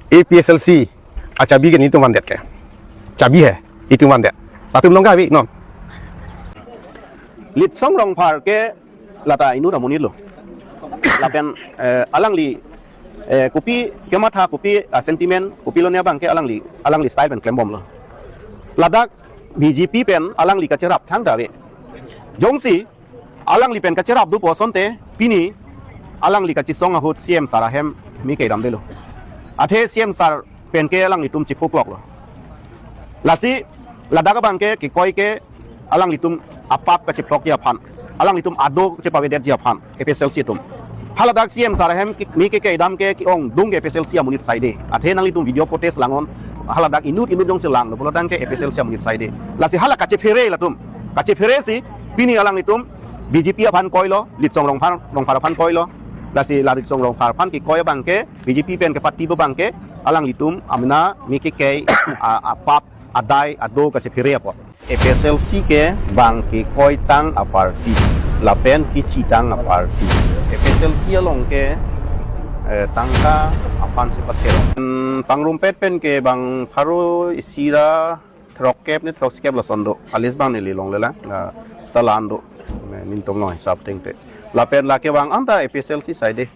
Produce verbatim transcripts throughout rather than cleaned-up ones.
A P H L C achabi ke nelitum vandet ke. Chabi hai, nelitum vandet. Latum nong kavi non. Litsong Rongphar ke lata inut amonit lo. Lapen eh, alangli eh, kopi kematha, kopi ah, sentiment, kopilo ne abang ke alangli, alangli style pen klembomlo. Ladak B J P pen alangli kacherap thangta ave. Jongsi alangli pen kacherap do pu asonte pini alangli kachesong ahut C M sir ahem mi ke damdelo. Athe C M sir pen ke alanglitum chiphukloklo. Lasi ladak abang ke kekoi ke alanglitum apap kachephlokji aphan, alanglitum ado chepavedetji aphan A P H L C atum. Haladak C M sir ahem ki- mi ke kedam ke ke-ongdung ke A P H L C amonit saide. Athe nanglitum video footage langnon, haladak inut inut jongsi langlo pulo tangte A P H L C amonit saide. Lasi hala kachephere latum. Kachephere si pini alanglitum B J P aphan koilo, Litsong Rongphar, Rongphar aphan koilo. Lasi la Litsong Rongphar aphan kekoi abang ke B J P pen kepati abang ke alanglitum amena mi ke ke a- apap adai ado kachephere apot. A P H L C ke bang kekoitang a-party lapen kethitang a-party. A P H L C along ke eh, tangka aphan si patherong. Hmm, pangrumpet pen ke bang pharo isi ra throkkep ne throkkep lason do. Alis bang neli longlelang. Na seta la-an do. Nelitum long hisap tengte. Lapen lake bang anta A P H L C saide.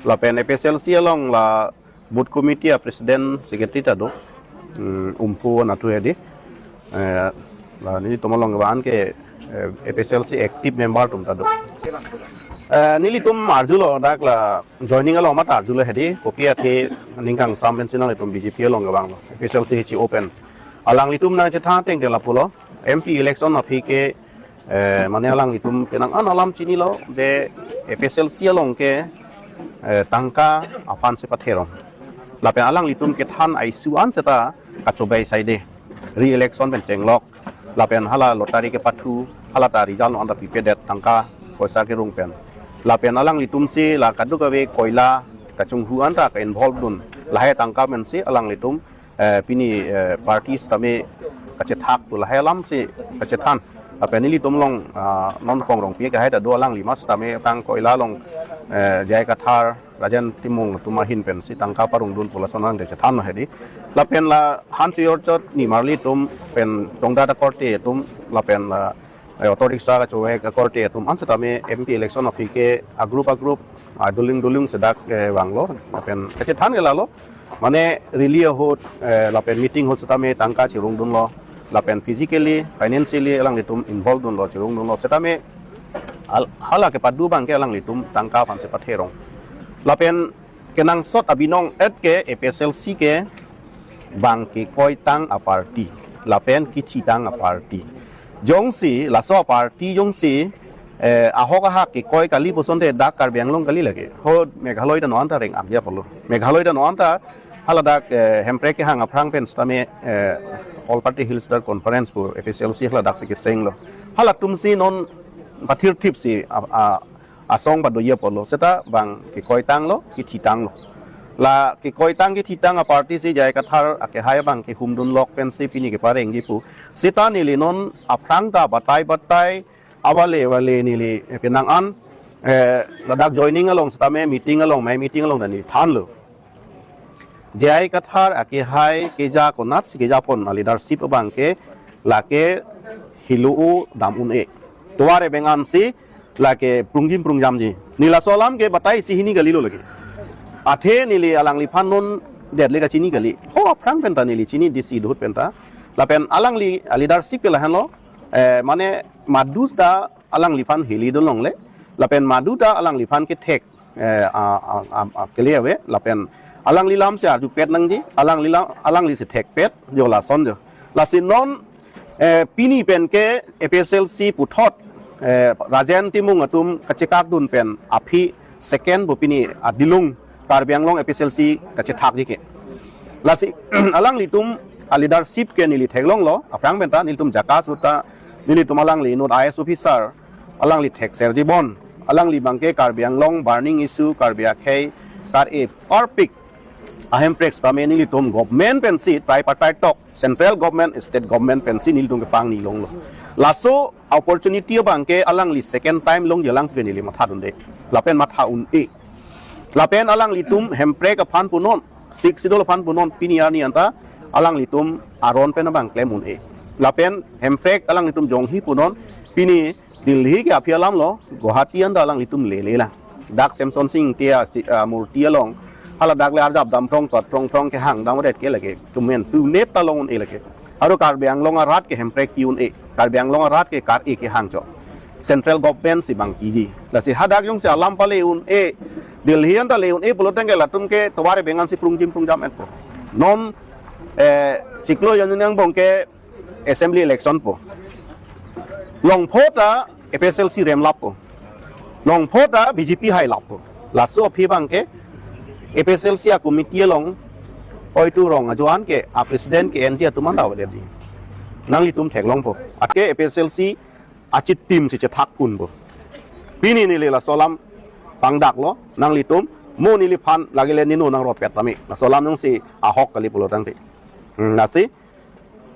Lapen A P H L C along la booth committee a-president secretary ta do. Hmm, Umphu Nathu hedi. Eh, la nelitum along bang ke eh, A P H L C active member atum ta do. Eh, nelitum arjulo dak la joining along mata arjulo hedi. Kopi athe ningkangsam pen si nanglitum B J P along bang lo. A P H L C hichi open. Alanglitum nangchethan tengte lapulo. M P election aphi ke eh, mane alanglitum penang an alam chinilo je A P H L C along ke eh, tangka aphan si patherong. Lapen alanglitum kethan a-issue an seta kachobei saide. Re-election pen chenglok. Lapen hala lottery kepathu, hala ta result no anta pipedet tangka poisa kerung pen. Lapen alanglitum si la kadokave koila kachonghu anta ka-involve dun. Lahai tangka pen si alanglitum eh, pini eh, party sitame kachethak pu lahai alam si kachethan. Lapen nelitum along ah, non Kongrongpi kahai ta do, alangli mas sitame tang koila along eh, J I Kathar, Rajen Timung atum ahin pen si tangka parongdun pu lason an kachethanlo hedi. Lapen la han chojor chot nimarli atum pen tongda ta korte atum lapen la eh, auto rickshaw kachovek akorte atum an sitame M P election aphi ke a-group a-group ah, dulung dulung sedak eh, vanglo. Lapen kachethan ke lalo. Mane rally ahut eh, lapen meeting ahut sitame tangka chirungdunlo. Lapen physically, financially alanglitum involve dunlo, chirungdunlo. Sitame al- hala kepado abang ke alanglitum tangka aphan si patherong. Lapen kenangsot abinong et ke A P H L C ke bang kekoitang a-party lapen kethitang a-party. Jongsi laso a-party jongsi eh, ahok ahak kekoi kali pu asonte dak Karbi Anglong kali lake. Ho Meghalaya ta no anta reng-akji apotlo. Meghalaya ta no anta haladak eh, Hemprek kehang aphrang pen sitame eh, All Party Hill Leaders Conference pu A P H L C haladak si kesenglo. Halatum si non pathirthip si a- a- asong padoji apotlo, seta bang kekoitanglo, kethitanglo. La kekoitang kethitang a-party si J I Kathar akehai bang kehumdunlok pen si pini keparengji pu. Seta neli non aphrang ta batai batai, avale avale neli penang an eh, ladak joining along sitame meeting along, mai meeting along ta neli thanlo. J I Kathar akehai keja konat si kejapon a-leadership abang ke lake helo-o dam un-e. Tovar ebeng an si lake prungjim prungjamji. Neli laso alam ke batai isi hini kalilo lake. Athe neli alangliphan non det le kachini kali. Ho aphrang pen ta neli chini D C ahut pen ta. Lapen alangli a-leadership ke lahenlo. Eh, mane madu ta alangliphan heli dun longle. Lapen madu ta alangliphan kethek eh, a, a, a, a, kele ave, lapen alangli alam si arjupet nangji, alangli alam, alangli si thekpet, jo lason jo. Lasi non eh, pini pen ke A P H L C puthot eh, Rajen Timung atum kachekakdun pen aphi second pu pini adilung Karbi Anglong A P H L C kachethakji ke. Lasi alanglitum a-leadership ke neli theklonglo, aphrang pen ta nelitum jaka suta nelitum alangli inut I A S officer, alangli thekserji bon, alangli bang ke Karbi Anglong burning issue, Karbi akhei kar-e parpik a-Hemprek sitame nelitum government pensi, tripartite talk, central government, state government pensi nelitum kepangni longlo. Laso opportunity abang ke alangli second time longji alang ke neli mathadunde. Lapen matha un-e. Lapen alanglitum Hemprek aphan punon Sixth Schedule aphan punon pini arni anta alanglitum aron pen abang klem un-e. Lapen Hemprek alanglitum jongsi punon pini Delhi ke aphi alam lo, Guwahati anta alanglitum lele lang. Dak Semson Sing Ingti a, si, a, murti along, hala dak le arjap dam phrong tot phrong phrong kehang dam ret ke lake, kemen tu net ta long un-e lake. Aro Karbi Anglong arat ke Hemprek pi un-e, Karbi Anglong arat ke kar-e kehang chot. Central government si bang piji. Lasi hadak jongsi alam pale un-e, Delhi anta le un-e pulo tangte latum ke tovar ebengan si prungjim prungjam-etpo. Non, eh, chiklo jon angbong ke assembly election po. Longpho ta APHLC remlappo. Longpho ta BJP hailappo. Laso aphi abang ke APHLC a committee along oitu rong ajoan ke a president ke N G atum anta avedet ji. Nanglitum theklongpo. Athe APHLC achitim si chethak unpo. Pini neli laso alam pangdaklo, nanglitum mo neliphan lagile nino nang ropet tame. Laso alam jongsi ahok kali pulo tangte. Hmm, lasi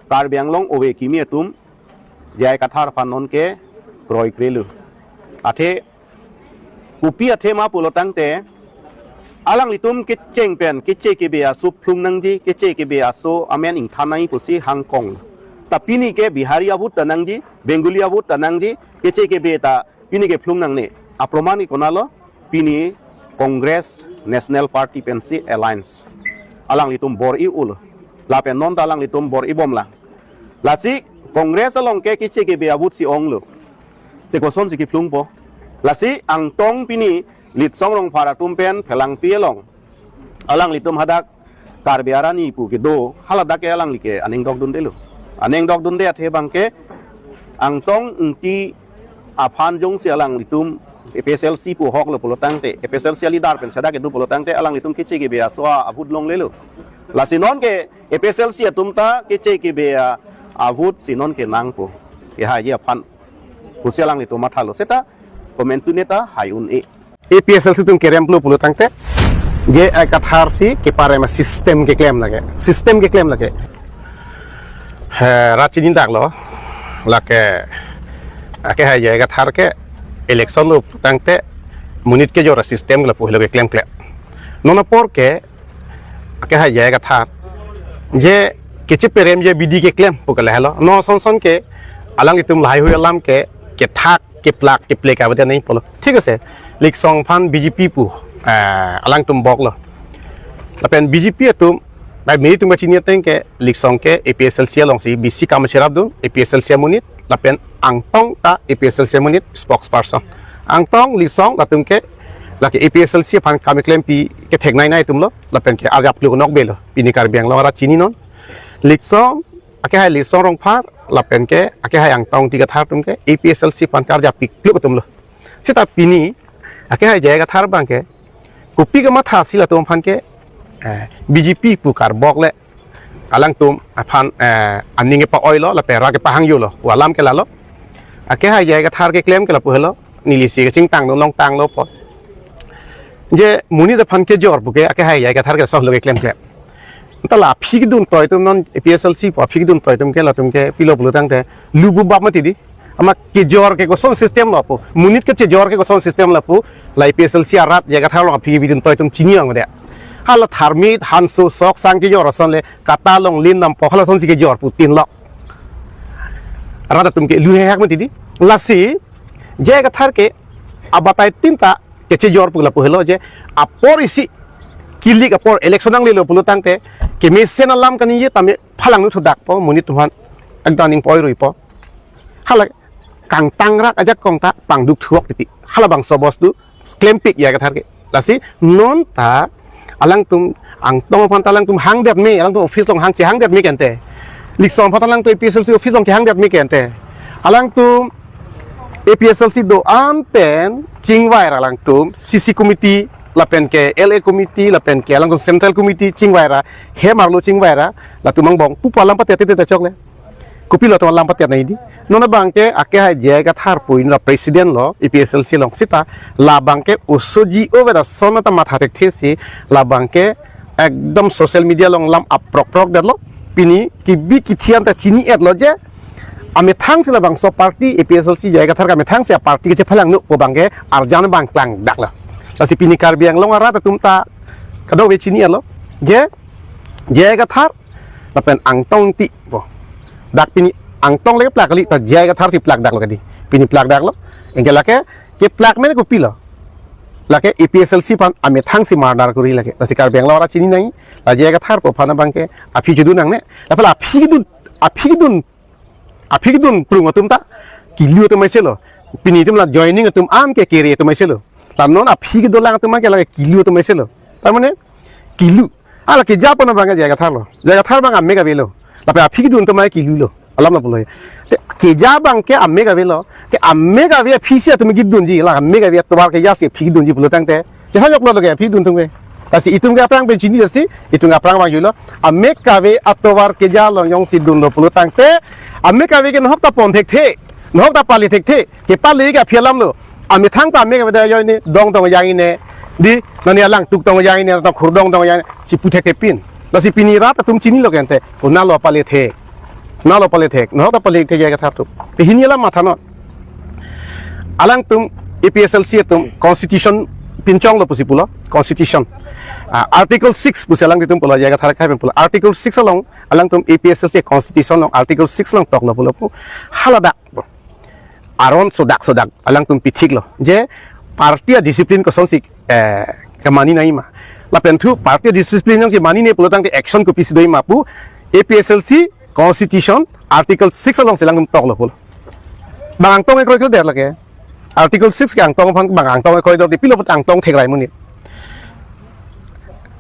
Karbi Anglong ove kimi atum J I Kathar aphan nonke kroikrelo. Athe kopi athema pulo tangte alanglitum kecheng pen keche kebe aso phlung nangji, keche kebe aso amen ingthan nangji pusi hangkong. Ta pini ke Bihari a-vote ta nangji, Bengali a-vote ta nangji, keche kebe ta pini ke phlung nangne. Aproman ke konatlo? Pini Congress National Party pensi alliance alanglitum bor-i ulo. Lapen non ta alanglitum bor-i bomlang. Lasi Congress along ke keche kebe a-vote si onglo. Te kosonsi kephlungpo? Lasi Angtong pini Litsong Rongphar atum pen Phelangpi along alanglitum hadak Karbi arani pu kedo, haladak ke alangli ke aning dokdundelo. Aning dokdunde athe abang ke Angtong Ingti aphan jongsi alanglitum APHLC pu ahoklo pulo tangte, APHLC a-leader pen sedak kedo pulo tangte alanglitum keche kebe aso a-vote longlelo. Lasi nonke APHLC atum ta keche kebe a-vote si nonke nangpo. Kehaiji aphan pusi alanglitum mathalo, seta komantu neta hai un-e. APHLC atum kerem pulo pulo tangte J I Kathar si keparem a-system keklem lake. System keklem lake. He, rat chinidak lo. Lake, akehai J I Kathar ke election lo tangte monit kejor a-system ke lapu helo keklemkle. Non apor ke akehai J I Kathar je kecheperemji abidi keklem pu ke lahelo. Non sonson ke alanglitum lahaihui alam ke kethak keplak keplek abidi nangji pulo. Thik ase, Litsong aphan BJP pu, eh, alangtum boklo. Lapen BJP atum, bai mei atum kachini ateng ke Litsong ke APHLC alongsi bisi kam cherapdun, APHLC amonit, lapen Angtong ta APHLC amonit spokesperson. Angtong, Litsong latum ke lake APHLC aphan kam keklempi ketheknei nai atumlo, lapen ke arjap kluk nokbelo. Pini Karbi Anglong arat chininon. Litsong, akehai Litsong Rongphar, lapen ke akehai Angtong Ingti Kathar atum ke APHLC aphan karjap pikluk atumlo. Seta pini akehai J I Kathar abang ke kopi kemathasi latum aphan ke, eh, BJP pu karbok le alangtum aphan, eh, aning kepa-oilo lapen rat kepahangjolo pu alam ke lalo. Akehai J I Kathar keklem ke lapu helo, nelisi kachingtangdun longtanglo po. Je monit aphan kejor pu ke akehai J I Kathar ke sohlo keklemkle. Anta la aphi kedun toi atum non APHLC pu aphi kedun toi atum ke latum ke pilo pulo tangte lubu bap mati di. Amat kejor ke koson system lo pu. Monit kechejor ke koson system lo pu. La APHLC arat J I Kathar along aphi kedun toi atum chini ang de. Hala tharmit hanso sok sang kejor ason le kata long lin nam po hala sonsi kejor pu tin lo. Rat atum ke lu hehak mati di. Lasi J I Kathar ke abatai tin ta kechejor pu lapu helo je apor isi kilik apor election nanglelo pulo tangte kemesen alam kaningje tame phalangno thudakpo, monit atum aphan ekdam ning poi ruipo. Hala kangtangrak ajakong ta pangduk thuok titi. Halabangso bos tu klempik J I Kathar ke. Lasi non ta alangtum Angtong aphan ta alangtum hangdet me, alangtum office along hang chehangdet me kente. Litsong aphan ta alangtum APHLC office along kehangdet me kente. Alangtum APHLC do-an pen chingvai ra alangtum C C committee lapen ke L A committee lapen ke alangtum central committee chingvai ra hem arlo chingvai ra latum angbong pupa lam patet te ta chokle. Kopilo atum alam patet nai di. Non abang ke akehai J I Kathar pu inra president lo APHLC along seta labang ke oso ji ove da son ta matha thekthe si labang ke ekdam social media along lam aprok prok detlo. Pini kibi kithian ta chini-etlo je amethang si labangso party APHLC J I Kathar ke amethang si a-party kechephalangno pu abang ke arjan abang klangdaklo. Lasi pini Karbi Anglong arat atum ta kadokave chini-etlo. Je, J I Kathar lapen Angtong Engti po. Dak pini Angtong le plak kali, ta J I Kathar si plak dak lo kadi. Pini plak dak lo. Anke lake keplak men kopilo? Lake A P H L C aphan amethang si mardar kori lake. Lasi Karbi Anglong arat chini nangji. La J I Kathar po aphan abangke aphi kedun nangne. Lapen aphi kedun, aphi kedun, aphi kedun prung atum ta kilu atum aiselo. Pini itum la joining atum an ke kere atum aiselo. La non aphi kedolang atum ke lake kilu atum aiselo. Tar mane kilu. Ala keja aphan abangke J I Kathar lo. J I Kathar abang amek avelo. Lapen aphi kedun atum ke kilu lo. Alam lo pulo. Te keja abangke amek avelo. Te amek ave aphi si atum kedunji. La amek ave atovar keja si aphi kedunji pulo tangte, kesa jok lo ke aphi kedun atum ke. Lasi itum ke aphrang pen chini, lasi itum ke aphrang abang juilo. Amek ave atovar keja along jongsi dunlo pulo tangte, amek ave ke nohok ta pon thekthe, nohok ta pale thekthe. Kepale ke aphi alam lo. Amethang ta amek ave ta joine dong tong jang ine, di, nani alangtuk tong jang ine, ta khurdong tong jang ine, si pu thekthe pin. Lasi pini rat atum chinilo ke ante, konatlo pale thek, konatlo pale thek, nohok ta pale thek J I Kathar atum. Pini alam mathanon. Alangtum A P H L C atum constitution pinchong lo pusi pulo, constitution. Ah, Article six pusi alangtum pulo, J I Kathar akhai pen pulo. Article six along, alangtum A P H L C constitution along Article six along toklo pulo pu. Hala dak aron sodak sodak alangtum pithik lo. Je party a-discipline kosonsi, eh, kemani nangji ma. Lapen thu party a-discipline jongsi manine pulo tangte action kopisi doji ma pu A P H L C constitution Article six alongsi alangtum toklo pulo. Bang Angtong ekroi kroidet lake. Article six ke Angtong aphan, bang Angtong ekroi dor di, pilo apot Angtong thekrai monit.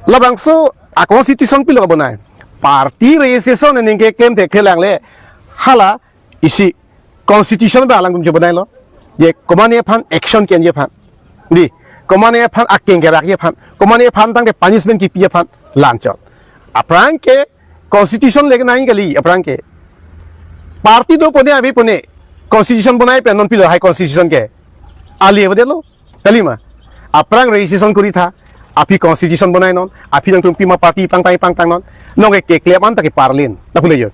Labangso a-constitution pilo kabonai? Party registration aning keklem thekthe lang le hala isi constitution ba alangtum chobonailo. Je komane aphan action kenji aphan, di, komane aphan akeng kerakji aphan, komane aphan tangte punishment kipiji aphan, la-anchot. Aphrang ke constitution le nangji kali, aphrang ke party dopone avepone constitution bonai pen non pilo lahai constitution ke? Ali avedetlo. Kali ma? Aphrang registration kori tha, aphi constitution bonainon, aphi nangtum pima party pangtang pangtangnon, nonke keklem anta ke parlin. Na pule jo.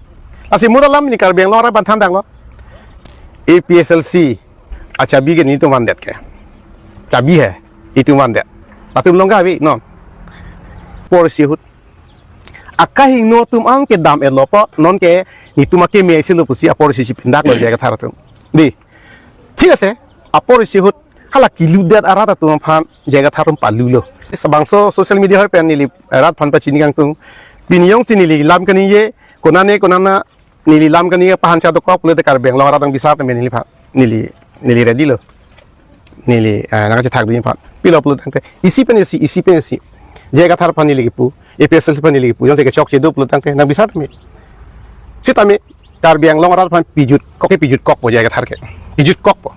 Lasi mo alam pini Karbi Anglong arat aphan thandang lo. A P H L C achabi ke nelitum vandet ke. Chabi he, itum vandet. Latum along ke ave non. Apor isi ahut akahingno atum an kedam-etlo pu, nonke nelitum akeme aiselo pusi apor isi si pindak lo J I Kathar atum. Di. Thik ase, apor isi ahut hala kiludet arat atum aphan J I Kathar atum palulo. Labangso social media hoi pen neli rat aphan pachini kangtung. Pini jongsi neli lam kaningje, konane konane neli lam kaningje pahan cha dokok pulote Karbi Anglong arat nang bisar tame neliphan. Neli, neli ready lo. Neli, eh, nangkachethak dunji aphan. Pilo pulo tangte isi pen isi, isi pen isi. J I Kathar aphan neli kipu, A P H L C aphan neli kipu, jongsi kechokche do pulo tangte nang bisar tame. Sitame Karbi Anglong arat aphan pijut kok ke, pijut kokpo J I Kathar ke. Pijut kokpo.